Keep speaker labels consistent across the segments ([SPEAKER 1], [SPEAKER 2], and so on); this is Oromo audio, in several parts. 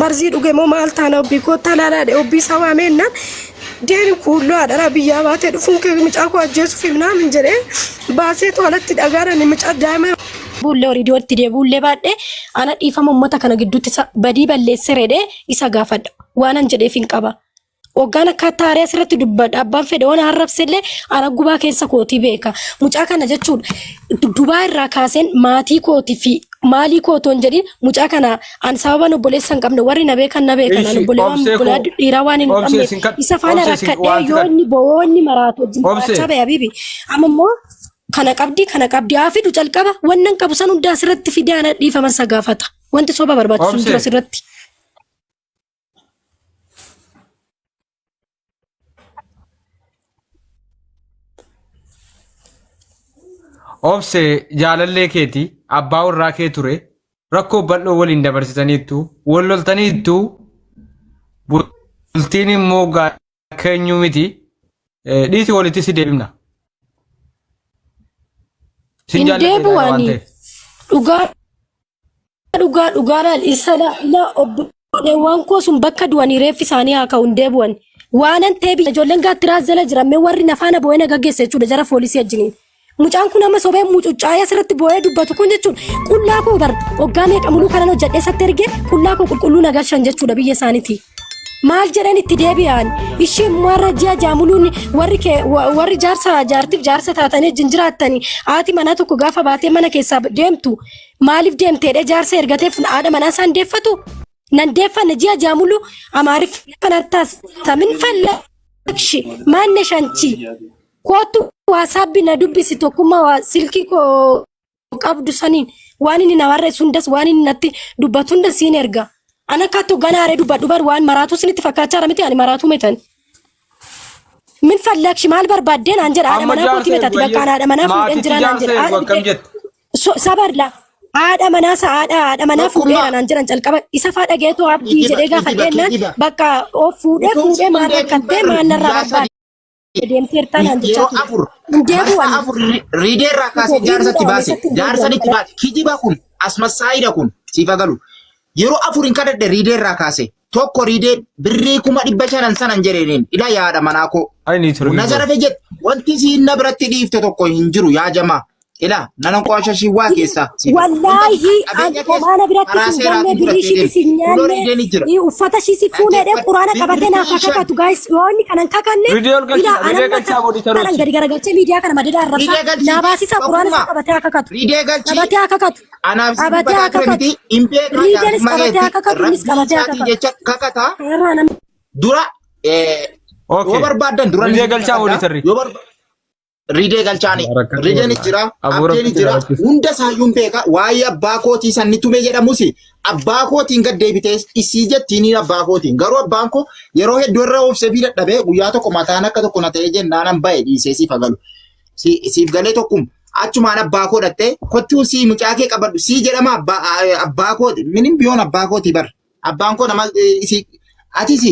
[SPEAKER 1] Marzii dhuge moo maal taana obbii koottaa laalaa dhe obbii isaa waamee jennaan deemi kuulloo haadharaa biyyaa baatee dhufuun kee mucaa koo ajjeesuuf minaamin jedhee baasee to'alatti dhagaadhaan mucaa daa'ima buullee horii dhiyootti deebi'ullee baadhee ana dhiifama uummata kana gidduutti isa badii balleessee redhee isa gaafadha. Waanan jedheef hin qaba. Waggaan akka taaree asirratti dubbadha. Abbaan fedhe waan arrabsellee ana gubaa keessa kootii beeka. Mucaa kana jechuun Dubaa irraa kaaseen maatii kootii fi maalii kootoo hin jedhin mucaa kana an sababan obboleessa hin qabne warri na beekan na beekan an
[SPEAKER 2] Ishi
[SPEAKER 1] obboleewwan
[SPEAKER 2] obsee
[SPEAKER 1] obbolaa
[SPEAKER 2] koo
[SPEAKER 1] dhiiraa waan hin
[SPEAKER 2] obsee
[SPEAKER 1] qabneef
[SPEAKER 2] sin kad
[SPEAKER 1] isa faana
[SPEAKER 2] obsee sin
[SPEAKER 1] rakkadhee
[SPEAKER 2] waan si
[SPEAKER 1] yoo
[SPEAKER 2] kad
[SPEAKER 1] inni bo'oo inni maraatu wajjin
[SPEAKER 2] obsee
[SPEAKER 1] taphachaa ba'e habiibi. Amma immoo kana qabdi kana qabdi haa fidu calqaba wannan qabu san hundaa asirratti fidee ana dhiifama isa gaafata. Wanti soba barbaachisu hin jiru
[SPEAKER 2] obsee
[SPEAKER 1] asirratti.
[SPEAKER 2] Obse jaalallee keeti abbaa warraa kee ture rakkoo bal'oo waliin dabarsitaniittu wal loltaniittu bultiin immoo keenyu miti dhiisi walitti si deebifna. Sin
[SPEAKER 1] Hin
[SPEAKER 2] jaalladha
[SPEAKER 1] deebi'u
[SPEAKER 2] waan
[SPEAKER 1] ani
[SPEAKER 2] ta'eef.
[SPEAKER 1] dhugaa dhugaa dhugaadhaan isa la obboleewwan koo sun bakka du'anii reeffi isaanii haa ka'u hin deebi'an. Waanan ta'e biyya ijoolleen gaattiraa jala jiran mee warri nafaana boo'ee na gaggeessa jechuudha jara poolisii wajjiniin. Mucaan kun amma sobee mucucaayee asirratti boo'ee dubbatu kun jechuun qullaa koo bar waggaa meeqa muluu kanan hojjedhee isatti ergee qullaa koo qulqulluu na galchan jechuudha biyya isaaniiti. Maal jedhan itti deebi'an isheen warra ji'a jaamuluun warri kee warri jaarsa jaartiif jaarsa taatanii wajjin jiraattanii haati manaa tokko gaafa baatee mana keessaa deemtu maaliif deemteedha jaarsa ergateef haadha manaa isaan deeffatu nan deeffanne ji'a jaamulu amaariffan attaas min fallakshi maanne shanchi kootu waasaabbi na dubbisi tokkummaa waa silkii koo qabdu saniin waan inni na barreessu hundas waan inni natti dubbatu hundas siin erga. Ana akkattu gana aaree dubbadhu bar waan maraatuu sinitti fakkaachaa jira miti ani maraatuu metan. Min fallakshi maal barbaaddee naan jedha haadha
[SPEAKER 2] Amma
[SPEAKER 1] manaa kooti
[SPEAKER 2] jaarsa
[SPEAKER 1] metati
[SPEAKER 2] eegu
[SPEAKER 1] bakka
[SPEAKER 2] ayyee
[SPEAKER 1] ani haadha manaa fuudheen
[SPEAKER 2] maatichi
[SPEAKER 1] jira naan
[SPEAKER 2] jaarsa
[SPEAKER 1] jedha
[SPEAKER 2] eegu
[SPEAKER 1] haadha
[SPEAKER 2] akkam
[SPEAKER 1] bitee
[SPEAKER 2] jette.
[SPEAKER 1] sabar la haadha manaa sa haadha haadha manaa
[SPEAKER 3] Tokkummaa
[SPEAKER 1] fuudheera naan jedhan calqaba isa faa dhageetu abdii
[SPEAKER 3] kijiba
[SPEAKER 1] jedhee gaafa
[SPEAKER 3] kijiba
[SPEAKER 1] dheennan
[SPEAKER 3] kijiba.
[SPEAKER 1] bakka of fuudhee
[SPEAKER 3] Utuu
[SPEAKER 1] fuudhee
[SPEAKER 3] sin
[SPEAKER 1] maal
[SPEAKER 3] deebiin
[SPEAKER 1] rakkattee
[SPEAKER 3] bar
[SPEAKER 1] maal narraa
[SPEAKER 3] guyyaa
[SPEAKER 1] barbaadde
[SPEAKER 3] sadii
[SPEAKER 1] deemteertaa naan jechaa
[SPEAKER 3] yeroo
[SPEAKER 1] ture.
[SPEAKER 3] afur
[SPEAKER 1] Hin deebi'u
[SPEAKER 3] marsaa
[SPEAKER 1] ani.
[SPEAKER 3] afur riidee irraa kaasee jaarsatti
[SPEAKER 1] Deebi'uudhaan
[SPEAKER 3] baase
[SPEAKER 1] eessatti hin deebi'u
[SPEAKER 3] jaarsanitti
[SPEAKER 1] ani.
[SPEAKER 3] baase kijiba kun asmassaayidha kun siif agalu yeroo afur hin kadhadhe riidee irraa kaase tokko riidee birrii 500,000 sanan jedheenin ila yaada manaa koo
[SPEAKER 2] Ay ni turgii
[SPEAKER 3] na
[SPEAKER 2] koo.
[SPEAKER 3] zarafe jedhe wanti siin na biratti dhiifte tokko hin jiru yaa jamaa ila nana qoosha waa keessaa siif agalu wanta
[SPEAKER 1] Wallaahi
[SPEAKER 3] qabeenya
[SPEAKER 1] an
[SPEAKER 3] keessa
[SPEAKER 1] homaana biratti
[SPEAKER 3] karaa
[SPEAKER 1] sin ganne
[SPEAKER 3] seeraatiin
[SPEAKER 1] birrii
[SPEAKER 3] fudhattee
[SPEAKER 1] ishiitis
[SPEAKER 3] deemte
[SPEAKER 1] hin
[SPEAKER 3] kunoo
[SPEAKER 1] nyaanne
[SPEAKER 3] riideen ni jira
[SPEAKER 1] uffata ishii si fuuneedhe
[SPEAKER 3] dhaggeeffadhu
[SPEAKER 1] quraana qabatee naaf
[SPEAKER 3] birrii
[SPEAKER 1] haa
[SPEAKER 3] shan
[SPEAKER 1] kakatu gaayis yoo inni kanan kakanne
[SPEAKER 2] Riidee ol
[SPEAKER 1] ilaa
[SPEAKER 2] galchina riidee
[SPEAKER 1] anamma
[SPEAKER 2] galchaa
[SPEAKER 1] kanan
[SPEAKER 2] booditarochi.
[SPEAKER 1] gadi garagalchee miidiyaa kana madada arrabsaa
[SPEAKER 3] riidee galchii
[SPEAKER 1] naa baasisaa quraana isaa
[SPEAKER 3] tokkummaa
[SPEAKER 1] qabatee haa kakatu
[SPEAKER 3] riidee galchii
[SPEAKER 1] qabatee haa kakatu
[SPEAKER 3] Anaaf si
[SPEAKER 1] qabatee
[SPEAKER 3] dubbataa
[SPEAKER 1] haa
[SPEAKER 3] ture
[SPEAKER 1] kakatu
[SPEAKER 3] miti hin beekaa
[SPEAKER 1] riideenis
[SPEAKER 3] jaarsummaa
[SPEAKER 1] qabatee haa
[SPEAKER 3] keetti
[SPEAKER 1] kakatu innis
[SPEAKER 3] rabbii
[SPEAKER 1] qabatee haa
[SPEAKER 3] isaatii
[SPEAKER 1] kakatu
[SPEAKER 3] jecha kakataa
[SPEAKER 1] kanarraa namni
[SPEAKER 3] dura yoo
[SPEAKER 2] Okay.
[SPEAKER 3] barbaaddan dura ni
[SPEAKER 2] Riidee galchaa
[SPEAKER 3] kakadhaa
[SPEAKER 2] booditarri.
[SPEAKER 3] yoo barba riidee galchaani
[SPEAKER 2] Rakkatu
[SPEAKER 3] riideen
[SPEAKER 2] wallaahi.
[SPEAKER 3] jira
[SPEAKER 2] Aboo
[SPEAKER 3] abdeen
[SPEAKER 2] rabbitti
[SPEAKER 3] jira
[SPEAKER 2] na rakkisa.
[SPEAKER 3] hunda isaayyuu beeka waa'ee abbaa kootii san ni tume jedhamus abbaa kootiin gad deebitee isii jettiin abbaa kootiin garuu abbaan koo yeroo hedduu irra obsee fi dadhabee guyyaa tokko mataan akka tokko na ta'ee jennaan ba'e dhiisee siif agalu. Siif galee tokkum achumaan abbaa koo dhattee kottuu sii mucaa kee qabadhu sii jedhama abbaa abbaa kooti minim biyoon abbaa kooti bar abbaan koo nama isii atis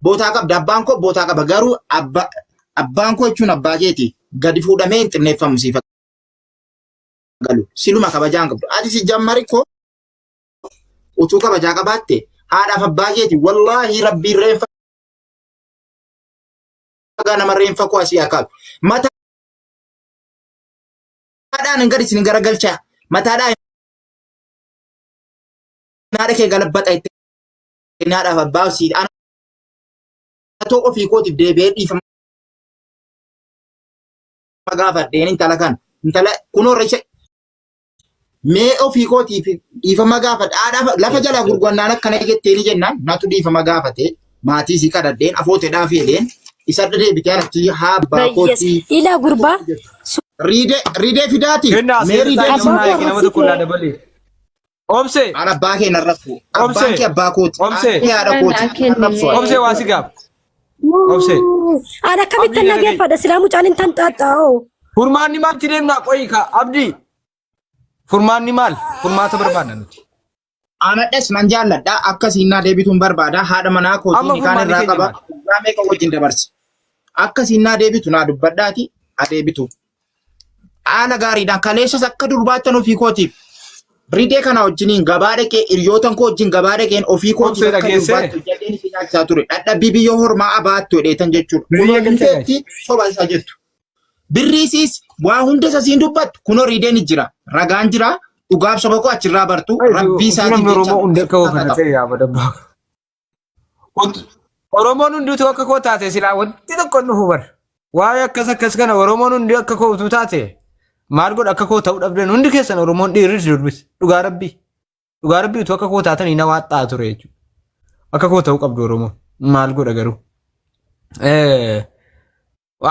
[SPEAKER 3] bootaa qabda abbaan koo bootaa qaba garuu abba abbaan koo jechuun abbaa keeti gadi fuudhamee hin xinneeffamu siif galu siluma kabajaa hin qabdu atis jammari koo utuu kabajaa qabaatte haadhaaf abbaa keeti wallaahi rabbiin reenfa nama reenfa koo asii haa kaasu mataadhaan hin gadi isin garagalchaa mataadhaan haadha kee galabbaxa itti haadhaaf abbaa sii ana too ofii kootiif deebi'ee dhiifama gaafadheen intala kan intala kunoo recha mee ofii kootiif dhiifama gaafadhe haadhaaf lafa jalaa gurgurannaan akkana jetteeni jennaan natu dhiifama gaafate maatii sii kadhadheen afooteedhaa fi jedheen isa deebitee anatti haa abbaa
[SPEAKER 1] bayyes
[SPEAKER 3] kootii
[SPEAKER 1] ilaa gurbaa
[SPEAKER 3] riidee riidee fidaati
[SPEAKER 2] Kennaa
[SPEAKER 3] mee
[SPEAKER 2] seera
[SPEAKER 3] riidee
[SPEAKER 2] isaa
[SPEAKER 1] abbaa
[SPEAKER 2] nama
[SPEAKER 1] koo
[SPEAKER 2] eegi nama
[SPEAKER 1] arrabsite
[SPEAKER 2] tokko irraa dabalee. Obse
[SPEAKER 3] An abbaa kee hin arrabsu. Abbaan
[SPEAKER 2] Obse
[SPEAKER 3] kee abbaa kooti.
[SPEAKER 2] Obse
[SPEAKER 3] Haadhi kee haadha kooti.
[SPEAKER 4] Naa
[SPEAKER 3] Hin
[SPEAKER 4] kenni
[SPEAKER 3] arrabsu
[SPEAKER 4] mee.
[SPEAKER 3] ani.
[SPEAKER 2] Obse waa si gaaf. Obse.
[SPEAKER 1] An akkamittan
[SPEAKER 2] Abdii na dhaga'i.
[SPEAKER 1] dhageeffadha silaa mucaan hin tanxaaxxaa'oo.
[SPEAKER 2] Furmaanni maalti deemnaa qoyi ka Abdii. Furmaanni maal? Furmaata barbaadna nuti.
[SPEAKER 3] Anadhas nan jaalladha. Akka siin naa deebituun barbaada. Haadha manaa kootii
[SPEAKER 2] Amma
[SPEAKER 3] nikaan
[SPEAKER 2] furmaanni
[SPEAKER 3] irraa
[SPEAKER 2] keenya
[SPEAKER 3] qaba.
[SPEAKER 2] maal?
[SPEAKER 3] Dhugaa meeqa wajjin dabarse. Akka siin naa deebitu naa dubbadhaati. Adeebitu. Haala gaariidhaan kaleessas akka durbaattan ofii kootiif. Ridee kana wajjiniin gabaa dhaqee hiriyootan koo wajjin gabaa dhaqeen ofii kootiif
[SPEAKER 2] Obsee
[SPEAKER 3] akka
[SPEAKER 2] dhageessee?
[SPEAKER 3] durbaatti hojjedheen isin nyaachisaa ture. Dhadhabbii biyya hormaa abaattu jedheetan jechuudha.
[SPEAKER 2] Biyya
[SPEAKER 3] Kunoo
[SPEAKER 2] galcha
[SPEAKER 3] rideetti soba isaa jettu. Birriisiis waa hunda isa siin dubbattu kunoo rideen jira. Ragaan jira. Dhugaaf soba koo achirraa bartu. Rabbii isaatiin
[SPEAKER 2] Namni
[SPEAKER 3] jecha
[SPEAKER 2] Oromoo hundi akka koo kana
[SPEAKER 3] kakata.
[SPEAKER 2] ta'e yaa badabbaa. Oromoon hunditu akka koo taate silaa wanti tokko hin dhufu bar. Waa'ee akkas akkas kana Oromoon hundi akka koo utuu taate maal godha akka koo ta'uu dhabdan hundi keessan Oromoon dhiirris durbis dhugaa rabbii. Dhugaa rabbii utuu akka koo taatanii na waaxxaa ture jechuudha. Akka koo ta'uu qabdu Oromoon maal godha garuu.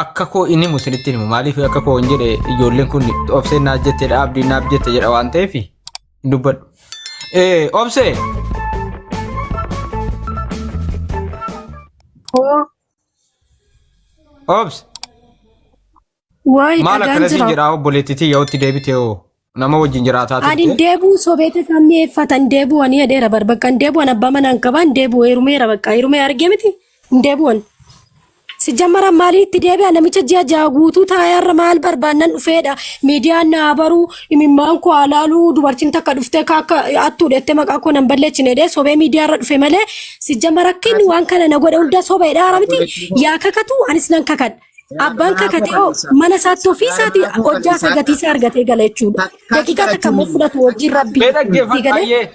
[SPEAKER 2] Akka koo inni himu isinitti himu maaliif akka koo hin jedhe ijoolleen kun obseen naaf jetteedha abdiin naaf jette jedha waan ta'eef hin dubbadhu. Obsee
[SPEAKER 1] Hoo
[SPEAKER 2] obse
[SPEAKER 1] waa'ee
[SPEAKER 2] maal
[SPEAKER 1] dhagaan
[SPEAKER 2] akkana siin
[SPEAKER 1] jira.
[SPEAKER 2] jedhaa obboleettii tiyya otti deebitee hoo nama wajjin jiraataa
[SPEAKER 1] Ani hin
[SPEAKER 2] turte.
[SPEAKER 1] deebi'u sobeete isaan mi'eeffatan deebi'u ani jedheera bar bakka hin deebi'an abbaa manaa hin qabaan deebi'u heerumeera bakka heerumee argee miti hin deebi'an. Si jammara maalii itti deebi'a namicha ji'a ja'a guutuu taa'ee maal barbaannan dhufeedha miidiyaan na baruu imimmaan koo alaaluu dubartiin takka dhuftee akka attuu dheettee maqaa koo nan balleessine jedhee sobee miidiyaarra dhufe malee si jammara akka inni waan kana na godhe hunda sobeedha miti yaa kakatu anis nan kakadha. Abbaan kakate hoo mana isaatti ofii isaatii hojjaa isaa gatii isaa argatee gala jechuudha. Daqiiqaa takka immoo fudhatu hojiin rabbii.
[SPEAKER 2] Mee dhaggeeffadhu
[SPEAKER 1] Galee
[SPEAKER 2] ayyee.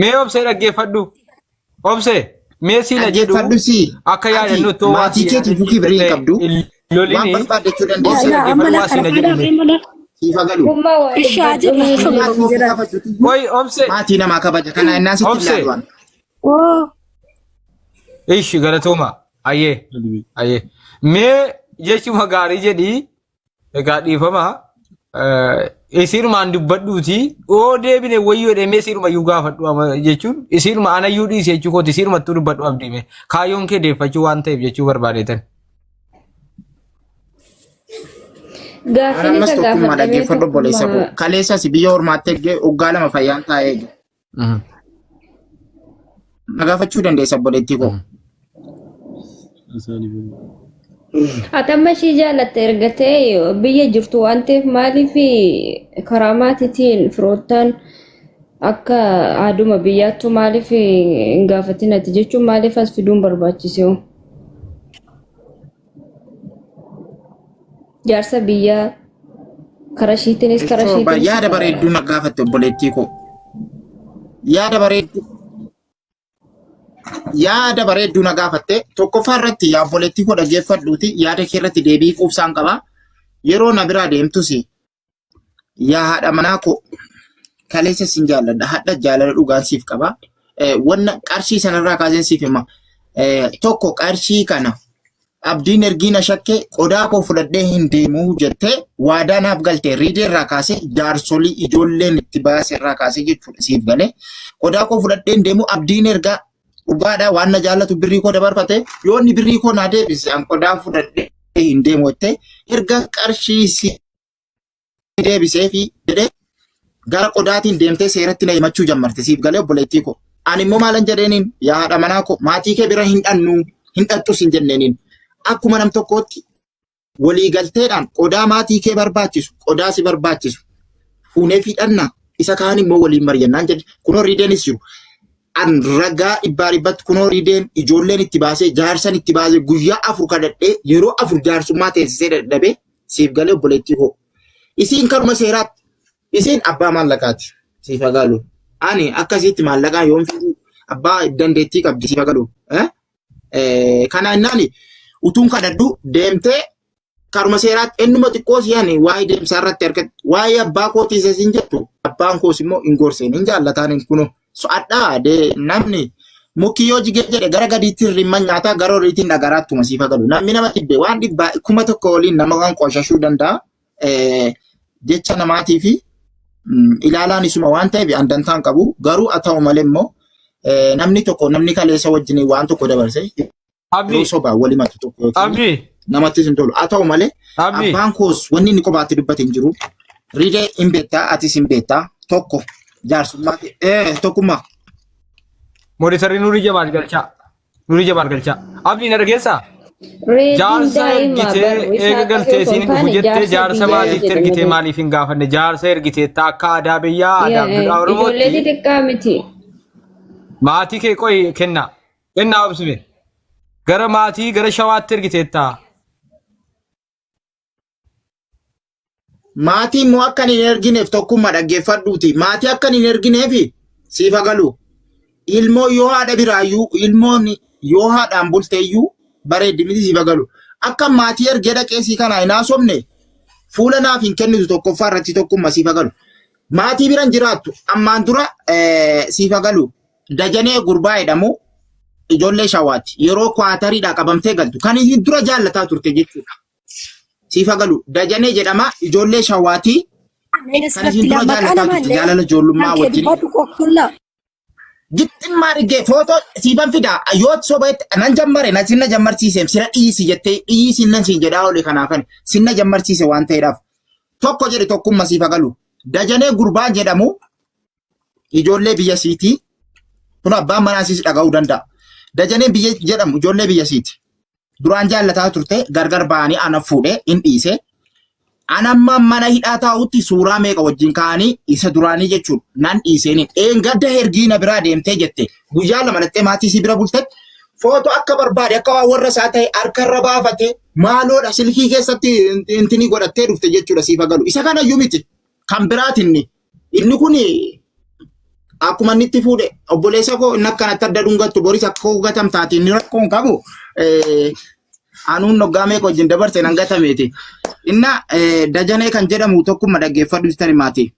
[SPEAKER 2] Mee obsee dhaggeeffadhu. Obsee mee siila jedhu
[SPEAKER 3] Dhaggeeffadhu si.
[SPEAKER 2] akka
[SPEAKER 3] Ati
[SPEAKER 2] yaadannu waa
[SPEAKER 3] maatii keetiif bukii birii hin qabdu. Waan
[SPEAKER 2] lolini
[SPEAKER 3] barbaadde jechuu
[SPEAKER 2] obsee
[SPEAKER 3] dandeessa.
[SPEAKER 1] yaa amma
[SPEAKER 2] dhaggeeffadhu
[SPEAKER 1] la
[SPEAKER 2] waa siila
[SPEAKER 1] kana
[SPEAKER 2] jedhu
[SPEAKER 1] faadhaa
[SPEAKER 2] mee.
[SPEAKER 1] mala
[SPEAKER 3] Siif haa galu.
[SPEAKER 4] Gummaa waa
[SPEAKER 1] ishaa
[SPEAKER 4] dubbadhu
[SPEAKER 1] jedha
[SPEAKER 4] mee.
[SPEAKER 3] Maatii ofii
[SPEAKER 1] jedha.
[SPEAKER 3] kabajuutu iyyuu
[SPEAKER 2] Qoy obsee
[SPEAKER 3] maatii namaa kabaja. Kana innaan sitti
[SPEAKER 2] obsee
[SPEAKER 3] ilaalu waan.
[SPEAKER 1] Oo
[SPEAKER 2] ishi galatooma ayyee ayyee mee jechuma gaarii jedhii egaa dhiifama isiinumaan dubbadhuuti oo deebine wayyoo jedhee mee isiinuma iyyuu gaafadhu amma jechuun isiinuma anayyuu dhiisi jechuu kooti isiinumattuu dubbadhu abdiime kaayyoon kee deeffachuu waan ta'eef jechuu barbaadeetan.
[SPEAKER 4] Gaaffiin
[SPEAKER 3] Ammas
[SPEAKER 4] isa
[SPEAKER 3] tokkummaa
[SPEAKER 4] gaafadhamee
[SPEAKER 3] dhaggeeffadhu obboleessa koo.
[SPEAKER 4] tokkummaa
[SPEAKER 3] Kaleessas biyya ormaatti eggee waggaa lama fayyaan taa'ee eege. Na gaafachuu dandeessa obboleettii koo.
[SPEAKER 4] Ati amma ishii jaalatte erga ta'e biyya jirtu waan ta'eef maaliif karaa maatiitiin firoottan akka aaduma biyyaattu maaliif hin gaafatin ati jechuun maaliif as fiduun barbaachise hoo? Jaarsa biyyaa karaa ishiitiinis karaa
[SPEAKER 3] Jechuun
[SPEAKER 4] ishiitiinis
[SPEAKER 3] yaada bareedduu na gaafatte obboleettii koo. Yaada bareedduu yaada bareedduu na gaafatte tokkoffaa irratti yaa obboleettii koo dhaggeeffadhuuti yaada kee irratti deebii quubsaan qaba. Yeroo na biraa deemtus yaa haadha manaa koo kaleessa sin jaalladha hadha jaalala dhugaan siif qaba. Wanna qarshii sanarraa kaaseen siif hima. Tokko qarshii kana abdiin ergii na shakke qodaa koo fudhadhee hin deemuu jettee waadaa naaf galte riidee irraa kaasee jaarsolii ijoolleen itti baase irraa kaasee jechuudha siif galee qodaa koo fudhadhee hin deemuu abdiin ergaa dhugaadhaa waan na jaallatu birrii koo dabarfate yoo inni birrii koo naa deebise an qodaa fudhadhee hin deemu jettee erga qarshii si deebiseefi jedhee gara qodaatiin deemtee seeratti na himachuu jammarte siif galee obboleettii koo. Ani immoo maalan jedheeniin yaa haadha manaa koo maatii kee bira hin dhannu hin dhattus hin jenneeniin. Akkuma nam tokkootti walii galteedhaan qodaa maatii kee barbaachisu qodaa si barbaachisu fuunee fi dhanna isa kaan immoo waliin mari'annaan jedhe kunoo riideenis jiru. An ragaa dhibbaa dhibbatti kunoo riideen ijoolleen itti baasee jaarsan itti baasee guyyaa 4 kadhadhee yeroo 4 jaarsummaa teessisee dadhabee siif galee obboleettii koo. Isiin karuma seeraatti. Isiin abbaa maallaqaati. Siif haa galu. Ani akkasitti maallaqaa yoon fiduu abbaa dandeettii qabdi siif haa galu. Kana innaan utuun kadhadhu deemtee karuma seeraatti ennuma xiqqoo si ani waa'ee deemsaa irratti argate waa'ee abbaa kootii isa siin jettu abbaan koos immoo hin gorseen hin jaallataan hin kunoo. So adhaa de namni mukki yoo jigee jedhe gara gadiitti rimman nyaataa gara oliitiin dhagaraatti siif galu. Namni nama dhibbe waan dhibbaa 1000 oliin nama kan qoshashuu danda'a. Jecha namaatii fi ilaalaan isuma waan ta'eef an dantaan qabu. Garuu haa ta'u malee immoo namni tokko namni kaleessa wajjin waan tokko dabarse yeroo
[SPEAKER 2] Abdii
[SPEAKER 3] sobaa wal himatu tokko yookiin
[SPEAKER 2] Abdii
[SPEAKER 3] namattis hin tolu. Haa ta'u malee
[SPEAKER 2] Abdii
[SPEAKER 3] abbaan koos wanni inni kophaatti dubbate hin jiru. Riidee hin beektaa atis hin beektaa tokko jaarsummaa tokkummaa.
[SPEAKER 2] Mooditarri Nuurii Jamaal galchaa. Nuurii Jamaal galchaa. Abdii na dhageessaa?
[SPEAKER 4] Reediin
[SPEAKER 2] Jaarsa
[SPEAKER 4] daa'ima
[SPEAKER 2] ergitee
[SPEAKER 4] bar
[SPEAKER 2] eega
[SPEAKER 4] isaa
[SPEAKER 2] galtee
[SPEAKER 4] osoo
[SPEAKER 2] isiin
[SPEAKER 4] hin
[SPEAKER 2] dhufu
[SPEAKER 4] taane
[SPEAKER 2] jettee
[SPEAKER 4] jaarsa
[SPEAKER 2] jaarsa
[SPEAKER 4] biyyaa
[SPEAKER 2] maatiitti
[SPEAKER 4] jedhe
[SPEAKER 2] ergitee
[SPEAKER 4] malee.
[SPEAKER 2] maaliif hin gaafanne? Jaarsa ergitee akka aadaa biyyaa aadaa fi duudhaa
[SPEAKER 4] Ijoollee
[SPEAKER 2] Oromootti
[SPEAKER 4] xixiqqaa miti.
[SPEAKER 2] maatii kee qoyi kennaa. Kennaa obsime. Gara maatii gara shawaatti ergiteettaa.
[SPEAKER 3] Maatii immoo akka hin ergineef tokkummaa dhaggeeffadhuuti. Maatii akka hin ergineef siif galu. Ilmoo yoo haadha biraayyuu ilmoon yoo haadhaan bulteeyyuu bareeddi miti siif galu. Akka maatii ergee dhaqee sii kana hin haasofne fuula naaf hin kennitu tokkoffaa irratti tokkummaa siif galu. Maatii biran jiraattu ammaan dura siif galu. Dajanee gurbaa jedhamu ijoollee shawaati. Yeroo kwaatariidhaa qabamtee galtu kan isin dura jaallataa turte jechuudha. Siif galu Dajanee jedhama ijoollee shawaatii
[SPEAKER 1] Meen
[SPEAKER 3] kan
[SPEAKER 1] asirratti
[SPEAKER 3] isin dura
[SPEAKER 1] maqaa
[SPEAKER 3] jaallataa turte
[SPEAKER 1] namaallee
[SPEAKER 3] jaalala ijoollummaa
[SPEAKER 1] kan kee
[SPEAKER 3] wajjin.
[SPEAKER 1] dubbadhu qoftulla.
[SPEAKER 3] Gixximmaa dhigee footoo siifan fidaa yoo soba jette nan jammare na sinna jammarsiiseem sira dhiisi jettee dhiisi nan siin jedhaa oole kanaafan sinna jammarsiise waan ta'eedhaaf. Tokko jedhe tokkummaa siif galu. Dajanee gurbaan jedhamu ijoollee biyya siitii kun abbaan manaa siis dhaga'uu danda'a. Dajanee biyya jedhamu ijoollee biyya siiti. Duraan jaallataa turte gargar ba'anii ana fuudhee hin dhiise. Ana amma mana hidhaa taa'utti suuraa meeqa wajjin ka'anii isa duraanii jechuun nan dhiiseeni. Dheengadda hergii na biraa deemtee jette guyyaa lama dhattee maatii isii bira bultetti footoo akka barbaade akka waan warra isaa ta'e harkarra baafate maaloodha silkii keessatti intinii godhattee dhufte jechuudha siif galu. Isa kanayyuu miti kan biraatinni inni kun akkuma inni itti fuudhe obboleessa koo inni akkanatti adda dhungattu boris akka koo gatamtaati inni rakkoo hin qabu. Anuun noggaa meeqa wajjin dabarse nan gatameeti. Inna Dajanee kan jedhamu tokkumma dhaggeeffadhu sitan himaati.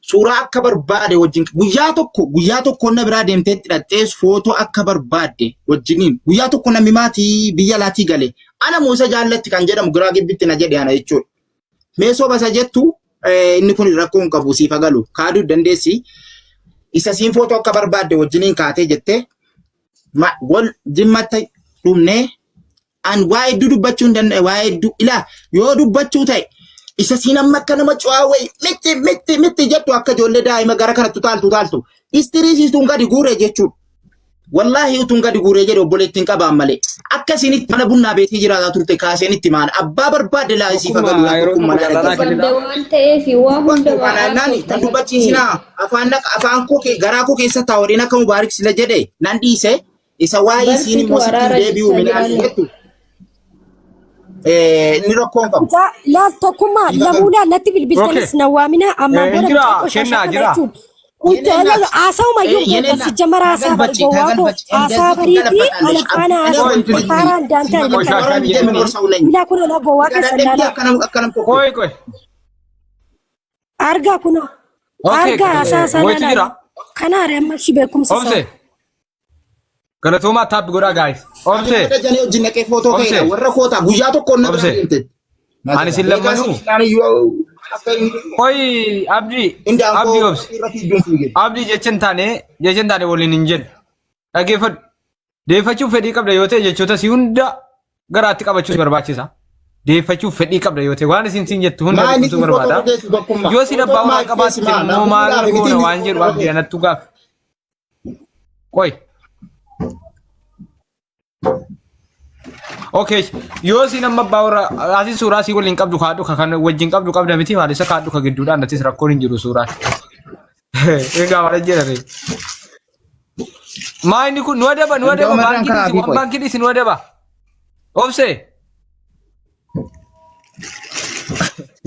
[SPEAKER 3] Suuraa akka barbaade wajjin guyyaa tokko guyyaa tokko na biraa deemtee itti dhaqxee footoo akka barbaadde wajjiniin guyyaa tokko namni maatii biyya alaatii gale ana moo isa jaallatti kan jedhamu giraa gibbitti na jedhe ana jechuudha. Mee soba isa jettu inni kun rakkoo hin qabu siif galu kaaduu dandeessi. Isa siin footoo akka barbaadde wajjiniin kaatee jettee wal jimmatti dhumnee an waa hedduu dubbachuu hin danda'e waa hedduu ilaa yoo dubbachuu ta'e isa siin amma akka nama cu'aa wayi mitti mitti mitti jettu akka ijoollee daa'ima gara kanatti utaaltu utaaltu istirii siituun gadi guure jechuudha. Wallaahi utuun gadi guuree jedhe obboleettiin qabaan malee. Akka isinitti mana bunnaa beetii jiraataa turte kaaseen itti maana. Abbaa barbaadde laa isii
[SPEAKER 5] Tokkummaa
[SPEAKER 3] fagalu laa
[SPEAKER 5] yeroo
[SPEAKER 3] tokkummaa
[SPEAKER 5] tokko
[SPEAKER 3] laa
[SPEAKER 5] jaalalaa
[SPEAKER 3] dhaggeeffadhu.
[SPEAKER 4] Badda
[SPEAKER 5] kennita.
[SPEAKER 4] waan ta'eef waa hunda
[SPEAKER 3] Dubbadhu
[SPEAKER 4] waa
[SPEAKER 3] kanaan naani
[SPEAKER 4] haasofta
[SPEAKER 3] nan dubbachiisinaa afaan afaan koo garaa koo keessa taa'uudhaan akka mubaarik sila jedhe nan dhiise isa waa'ee isiin
[SPEAKER 4] Barsiitu
[SPEAKER 3] immoo sitti hin
[SPEAKER 4] araara
[SPEAKER 3] deebi'u
[SPEAKER 4] jechaa
[SPEAKER 3] minaan
[SPEAKER 4] jiraanne.
[SPEAKER 3] jettu inni rakkoo hin qabu.
[SPEAKER 1] Laal tokkummaa
[SPEAKER 3] Dhiiga
[SPEAKER 1] lamuu
[SPEAKER 3] qabu.
[SPEAKER 1] laal natti bilbiltanis
[SPEAKER 2] Okay.
[SPEAKER 1] na waamina ammaan
[SPEAKER 2] Eh,
[SPEAKER 1] booda
[SPEAKER 2] jira,
[SPEAKER 1] mucaa qoshashaa
[SPEAKER 2] kennaa,
[SPEAKER 1] kana
[SPEAKER 2] jira.
[SPEAKER 1] jechuun.
[SPEAKER 3] Yenenat.
[SPEAKER 1] Haasa'uma iyyuu
[SPEAKER 3] Eh,
[SPEAKER 1] beektan
[SPEAKER 3] yenenat.
[SPEAKER 1] sijjamara haasaa bari
[SPEAKER 3] Tagalbachi,
[SPEAKER 1] gowwaa koo
[SPEAKER 3] tagalbachi.
[SPEAKER 1] haasaa
[SPEAKER 3] እንደዚህ
[SPEAKER 1] bariitii
[SPEAKER 3] ትገለበጣለሽ።
[SPEAKER 1] ana faana
[SPEAKER 3] እኔ
[SPEAKER 1] haasaa
[SPEAKER 3] ወንድ ልጅ ነኝ።
[SPEAKER 1] faaraan daantaa
[SPEAKER 3] ሲመጣ
[SPEAKER 1] ilma kana.
[SPEAKER 3] ወራን የምኖር ሰው ነኝ።
[SPEAKER 1] Ilaa kunoo laa gowwaa keessan
[SPEAKER 3] ገዳደም
[SPEAKER 1] laalaa.
[SPEAKER 3] akkanam akkanam tokko.
[SPEAKER 2] Qoy qoy.
[SPEAKER 1] Argaa kunoo.
[SPEAKER 2] Okay.
[SPEAKER 1] Argaa haasaa isaa
[SPEAKER 2] Wayitu
[SPEAKER 1] laalaa.
[SPEAKER 2] jira.
[SPEAKER 1] Kanaare amma ishii beekumsa isaa.
[SPEAKER 2] Obse. Galatoomaa taappi godhaa guys. Obse.
[SPEAKER 3] Dajanee wajjin dhaqee footoo
[SPEAKER 2] Obse.
[SPEAKER 3] ka'edha. Warra kootaa guyyaa tokko na bira
[SPEAKER 2] Obse.
[SPEAKER 3] deemte.
[SPEAKER 2] Ani isin lammanuu. Qoy Abdii. Abdii obse.
[SPEAKER 3] Indaanqoo irra fiigduun fiige.
[SPEAKER 2] Abdii jecha hin taane jecha hin taane waliin hin jedhu. Dhaggeeffadhu. Deeffachuuf fedhii qabda yoo ta'e jechoota si hunda garaatti qabachuu si barbaachisa. Deeffachuuf fedhii qabda yoo ta'e waan isin siin jettu hunda
[SPEAKER 3] Maali
[SPEAKER 2] beekumsuu
[SPEAKER 3] si footoo
[SPEAKER 2] barbaada.
[SPEAKER 3] geessu tokkummaa?
[SPEAKER 2] Yoo si abbaa
[SPEAKER 3] Footoo
[SPEAKER 2] waan
[SPEAKER 3] maal
[SPEAKER 2] qabaatte
[SPEAKER 3] geessi maa?
[SPEAKER 2] immoo maal
[SPEAKER 3] Naaf
[SPEAKER 2] goona
[SPEAKER 3] miti
[SPEAKER 2] waan jedhu abdii anattu gaaf. Qoy. Okay, yoo siin amma abbaa warra asii suuraa sii waliin qabdu kaadhu ka kan wajjin qabdu qabda miti maal isa kaadhu ka gidduudhaan atis rakkoon hin jiru suuraan. Egaa maal jedhame. Maa inni kun nu adaba nu adaba
[SPEAKER 3] Indaa'uma irraan
[SPEAKER 2] baankii
[SPEAKER 3] kaa'aa
[SPEAKER 2] dhisi
[SPEAKER 3] fi
[SPEAKER 2] waan
[SPEAKER 3] qoy.
[SPEAKER 2] baankii dhisi nu adaba. Obse.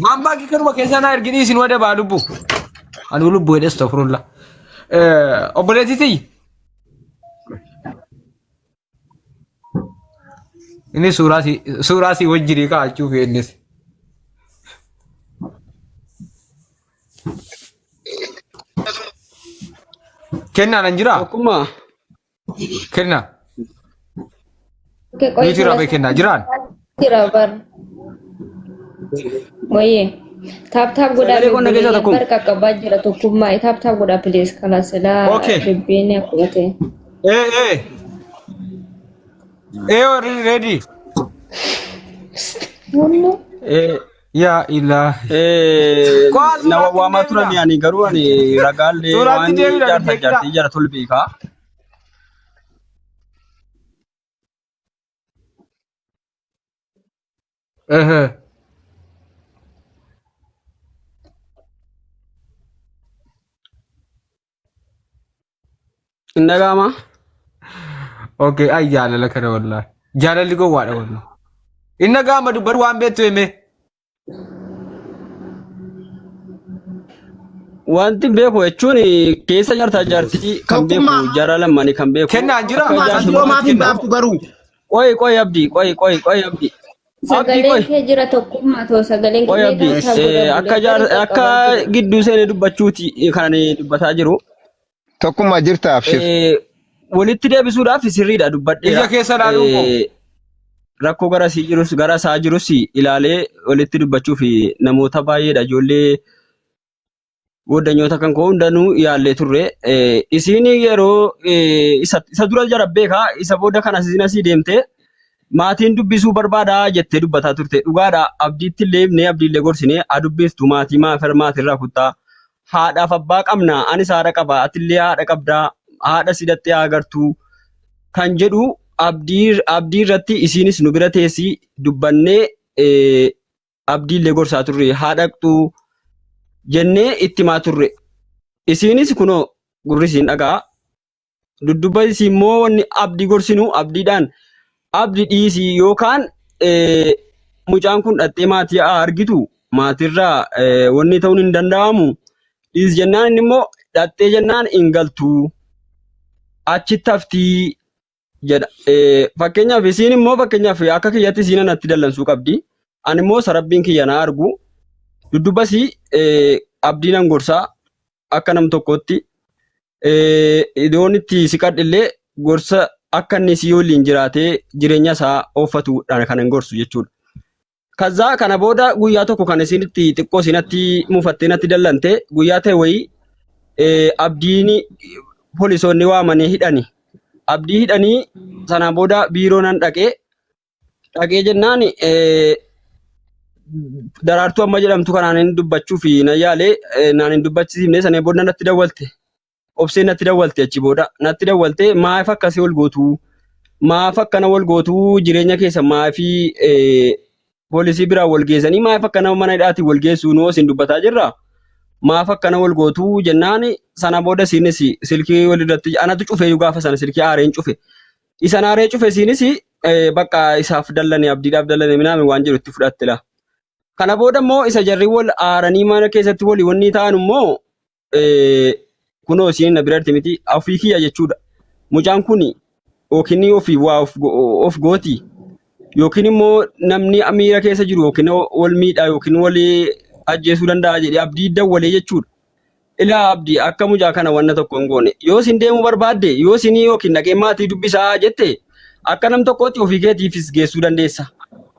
[SPEAKER 2] Waan baankii kanuma keessaa naa ergi dhiisi nu adaba lubbu. Anuu lubbu jedhes tofrulla. Obboleettii tiyyi. Inni suuraa si wajjinii kaa'achuuf innis. Kennaa nan jiraa?
[SPEAKER 5] Tokkummaa.
[SPEAKER 2] Kennaa.
[SPEAKER 4] Okay, qoy
[SPEAKER 2] Nuti irraa kennaa jiraan?
[SPEAKER 4] Jira bar. Wayyee. Taap taap godhaa
[SPEAKER 5] Sagalee qonna keessaa tokko.
[SPEAKER 4] bar qaqqabaa jira tokkummaa. Taap taap godhaa please kalas silaa
[SPEAKER 2] Okay.
[SPEAKER 4] dubbiin akkuma ta'e.
[SPEAKER 2] Ee ee. Ee warri ready.
[SPEAKER 4] Wanno.
[SPEAKER 2] Ee yaa ilaa. Kwaa
[SPEAKER 5] Na
[SPEAKER 2] suuraatti
[SPEAKER 5] waamaa turan
[SPEAKER 2] deebina.
[SPEAKER 5] ani garuu ani ragaallee
[SPEAKER 2] Suuraatti
[SPEAKER 5] waan
[SPEAKER 2] deebina
[SPEAKER 5] jaarsa
[SPEAKER 2] beektaa.
[SPEAKER 5] jaartii jara tolu beekaa.
[SPEAKER 2] Ehe.
[SPEAKER 5] Hin dhaga'ama.
[SPEAKER 2] Okay, ay jaalala kana wallahi. Jaalalli gowwaadha wallahi. Inni dhaga'ama dubbadhu waan beektu himee.
[SPEAKER 5] Wanti beeku jechuun keessa jaartaa jaartii kan beeku
[SPEAKER 3] Tokkummaa.
[SPEAKER 5] jara lamanii kan beeku.
[SPEAKER 2] Kennaan jira.
[SPEAKER 5] Akka
[SPEAKER 3] Tokkummaa
[SPEAKER 5] jaarsummaa
[SPEAKER 3] viidiyoo maaf hin
[SPEAKER 5] kenna.
[SPEAKER 3] baaftu garuu.
[SPEAKER 5] Qoy qoy abdii qoy qoy qoy abdii. Abdii
[SPEAKER 4] Sagaleen
[SPEAKER 5] qoy.
[SPEAKER 4] kee jira tokkummaa too sagaleen
[SPEAKER 5] Qoy
[SPEAKER 4] kee
[SPEAKER 5] abdii
[SPEAKER 4] taataa godha
[SPEAKER 5] akka
[SPEAKER 4] bulee
[SPEAKER 5] jaar
[SPEAKER 4] bari
[SPEAKER 5] akka
[SPEAKER 4] qaqqabaa jira.
[SPEAKER 5] gidduu seenee dubbachuuti kan ani dubbataa jiru.
[SPEAKER 6] Tokkummaa jirta abshir.
[SPEAKER 5] Walitti deebisuudhaaf sirriidha dubbadheera.
[SPEAKER 2] Ija keessa ilaaluun koo.
[SPEAKER 5] Rakkoo gara sii jirus gara isaa jirus ilaalee walitti dubbachuuf namoota baay'eedha ijoollee goddanyoota kan koo hundanuu yaallee turre. Isiin yeroo isa dura jara beekaa isa booda kanas isiin asii deemte maatiin dubbisuu barbaadaa jettee dubbataa turte. Dhugaadha abdiitti illee himnee abdiillee gorsinee haa dubbiftu maatii maatirraa kuttaa. Haadhaaf abbaa qabna anis haadha qaba atillee haadha qabdaa haadha si dhattee haa agartuu kan jedhu abdii abdii irratti isiinis nu bira teessii dubbannee abdiillee gorsaa turre haa dhaqxuu jennee itti himaa turre. Isiinis kunoo gurri isiin dhaga'a. Dudduba isii immoo wanni abdii gorsinu abdiidhaan abdi dhiisii yookaan mucaan kun dhattee maatii haa argitu maatirraa wanni ta'uun hin danda'amu dhiis jennaan inni immoo dhattee jennaan hin galtu achitti haftii jedha. Fakkeenyaaf isiin immoo fakkeenyaaf akka kiyyatti isiin anatti dallansuu qabdi. Ani immoo sarabbiin kiyya na argu. Duddubbasii abdii nan gorsaa akka nam tokkootti. Iddoon itti siqadhe illee gorsa akka inni sii waliin jiraatee jireenya isaa ooffatudha kan hin gorsu jechuudha. Kazaa kana booda guyyaa tokko kan isin itti xiqqoo isinatti mufattee natti dallante guyyaa ta'e wayii abdiin poolisoonni waamanii hidhani. Abdii hidhanii sanaan booda biiroo nan dhaqee dhaqee jennaan daraartuu amma jedhamtu kanaan hin dubbachuuf nan yaalee naan hin dubbachiifne sanaan booda natti dawwalte. Obsee natti dawwalte achi booda natti dawwalte maaf akkasii wal gootuu maaf akkana wal gootuu jireenya keessa maafi poolisii biraan wal geessanii maaf akkana mana hidhaatiin wal geessuu nuu isin dubbataa jirra maaf akkana wal gootuu jennaan sana booda isiinis silkii walirratti anatu cufee gaafa sana silkii aareen cufe isan aaree cufe isiinis bakka isaaf dallane abdiidhaaf dallane minaami waan jedhu itti fudhatte laa. Kana booda immoo isa jarri wal aaranii mana keessatti walii wanni ta'an immoo kunoo isiin na biratti miti ofii kiyya jechuudha. Mucaan kun yookiin ofii waa of gooti yookiin immoo namni miira keessa jiru yookiin wal miidhaa yookiin wal ajjeesuu danda'a jedhee abdii dawwalee jechuudha. Ilaa abdii akka mucaa kana wanna tokko hin goone yoo isin deemuu barbaadde yoo isin yookiin dhaqee maatii dubbisaa jette akka nam tokkootti ofii keetiifis geessuu dandeessa.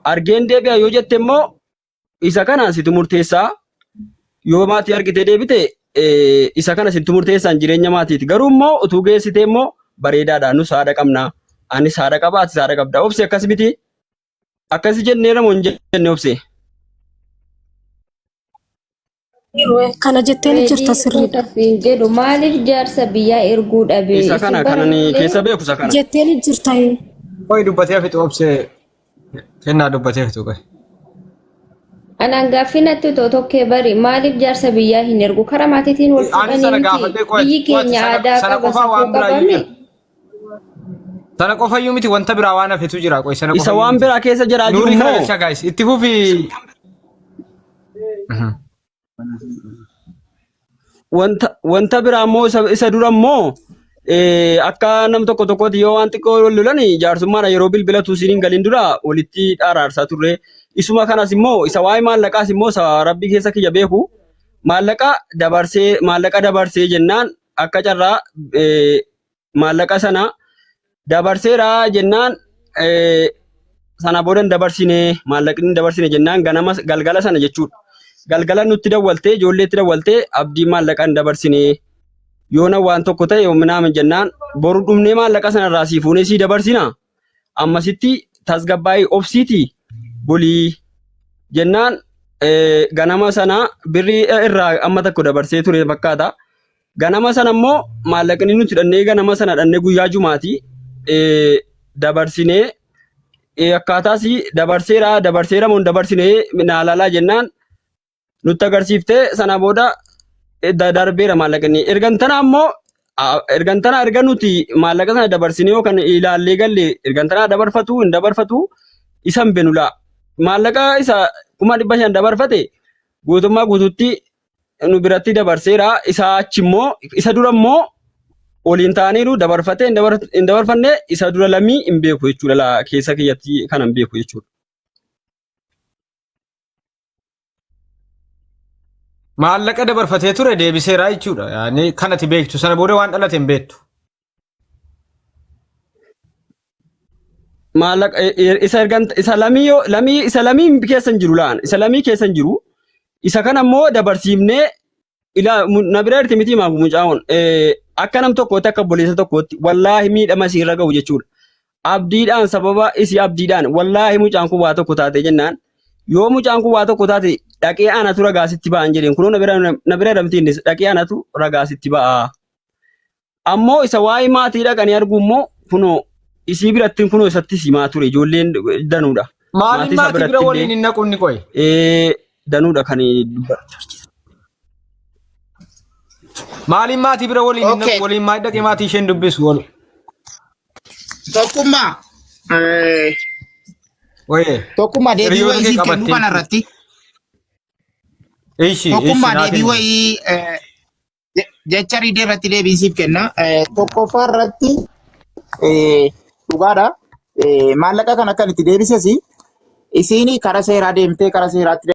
[SPEAKER 5] Argeen deebi'a yoo jette immoo isa kana situ murteessaa yoo maatii argitee deebite isa kana situ murteessaan jireenya maatiiti. Garuu immoo utuu geessitee immoo bareedaadha nus haadha qabna anis haadha qaba atis haadha qabda obse akkas miti akkasi jennee ramoo hin jenne obse.
[SPEAKER 1] Kana jettee ni jirta
[SPEAKER 4] Reedii
[SPEAKER 1] sirriidha.
[SPEAKER 4] hin jedhu maaliif jaarsa biyyaa erguu dhabe
[SPEAKER 5] Isa
[SPEAKER 4] isin
[SPEAKER 5] kana
[SPEAKER 4] bara
[SPEAKER 5] kanan
[SPEAKER 4] malee
[SPEAKER 5] keessa beeku isa kana.
[SPEAKER 1] Jettee ni jirta.
[SPEAKER 2] Qoy dubbatee fixu obsee kennaa dubbatee fixu qoy.
[SPEAKER 4] Anaan gaaffii natti too tokkee bari maaliif jaarsa biyyaa hin ergu karaa maatiitiin wal
[SPEAKER 2] Ani sana
[SPEAKER 4] fuudhanii miti
[SPEAKER 2] gaafadhee qoy
[SPEAKER 4] biyyi
[SPEAKER 2] qoy
[SPEAKER 4] keenya
[SPEAKER 2] sana
[SPEAKER 4] aadaa
[SPEAKER 2] sana
[SPEAKER 4] qaba
[SPEAKER 2] qofaa
[SPEAKER 4] safuu
[SPEAKER 2] waan biraa
[SPEAKER 4] qaba
[SPEAKER 2] iyyuu
[SPEAKER 4] mi
[SPEAKER 2] jira. Sana qofa iyyuu miti wanta biraa waan hafetu jira qoy sana
[SPEAKER 5] Isa
[SPEAKER 2] qofa iyyuu
[SPEAKER 5] waan
[SPEAKER 2] miti.
[SPEAKER 5] biraa keessa jiraa jiru
[SPEAKER 2] Nuurii kana
[SPEAKER 5] immoo
[SPEAKER 2] galchaa guys itti fufi.
[SPEAKER 5] Wanta biraa immoo isa dura immoo akka nam tokko tokkotti yoo waan xiqqoo wal lolan jaarsummaadha yeroo bilbilatu isin hin galin dura walitti araarsaa turre. Isuma kanas immoo isa waa'ee maallaqaas immoo isa rabbi keessa kiyya beeku maallaqa dabarsee maallaqa dabarsee jennaan akka carraa maallaqa sana dabarseera jennaan sana booda hin dabarsine maallaqni hin dabarsine jennaan ganama galgala sana jechuudha. Galgala nutti dawwaltee ijoolleetti dawwaltee abdii maallaqa hin dabarsine yoona waan tokko ta'e yoominaamin jennaan boru dhumnee maallaqa sana irraa sii fuunee sii dabarsina ammasitti tasgabbaa'ii obsiitii bulii jennaan ganama sana birrii irraa amma tokko dabarsee ture fakkaata. Ganama sana immoo maallaqni nuti dhannee ganama sana dhannee guyyaa jumaati dabarsinee Akkaataas dabarseera dabarseera moo hin dabarsine naa laalaa jennaan nutti agarsiiftee sana booda darbeera maallaqni. Ergan tana ammoo ergan tana erga nuti maallaqa sana dabarsinee yookaan ilaallee galle ergan tana dabarfatu hin dabarfatu isa hin beenu laa. Maallaqa isa 500,000 dabarfate guutummaa guutuutti nu biratti dabarseera. Isa achi immoo isa dura immoo waliin ta'aniiru dabarfatee hin dabarfanne isa dura lammii hin beeku jechuudha laa keessa kiyyatti kana hin beeku jechuudha.
[SPEAKER 2] Maallaqa dabarfatee ture deebiseera jechuudha. Yaani kanati beektu sana booda waan dhalate hin beektu.
[SPEAKER 5] Maallaqa isa ergan isa lamii yoo lamii isa lamii keessa hin jiru laan isa lamii keessa hin jiru isa kana immoo dabarsiifnee ilaa na bira jirti miti maafu mucaa'oon akka nam tokkootti akka obboleessa tokkootti wallaahi miidhama isiirra ga'u jechuudha. Abdiidhaan sababa isii abdiidhaan wallaahi mucaan kun waa tokko taate jennaan yoo mucaan kun waa tokko taate dhaqee anatu ragaa sitti ba'an jedheen kunoo na bira na bira ramti innis dhaqee anatu ragaa sitti ba'a. Ammoo isa waa'ee maatii dhaqanii arguu immoo kunoo isii biratti kunoo isatti simaa ture ijoolleen danuudha.
[SPEAKER 2] Maaliin
[SPEAKER 5] Maatii isaa
[SPEAKER 2] maatii bira
[SPEAKER 5] biratti
[SPEAKER 2] waliin
[SPEAKER 5] illee
[SPEAKER 2] hin naqu inni qoy?
[SPEAKER 5] danuudha kan dubbatu.
[SPEAKER 2] Maaliin maatii bira waliin hin
[SPEAKER 3] Okay.
[SPEAKER 2] naqu waliin maal dhaqee maatii isheen dubbisu wal.
[SPEAKER 3] Tokkummaa.
[SPEAKER 2] Wayee.
[SPEAKER 3] Tokkummaa deebii
[SPEAKER 2] Hiriyoota
[SPEAKER 3] wayii
[SPEAKER 2] kee
[SPEAKER 3] siif kennuu
[SPEAKER 2] qabattee
[SPEAKER 3] kana irratti.
[SPEAKER 2] Ishi ishi
[SPEAKER 3] Tokkummaa
[SPEAKER 2] naa
[SPEAKER 3] deebii
[SPEAKER 2] kenni.
[SPEAKER 3] wayii jecha riidee irratti deebiin siif kenna. Tokkoffaa irratti dhugaadha. Maallaqa kana kan itti deebises isiin karaa seeraa deemtee karaa seeraatti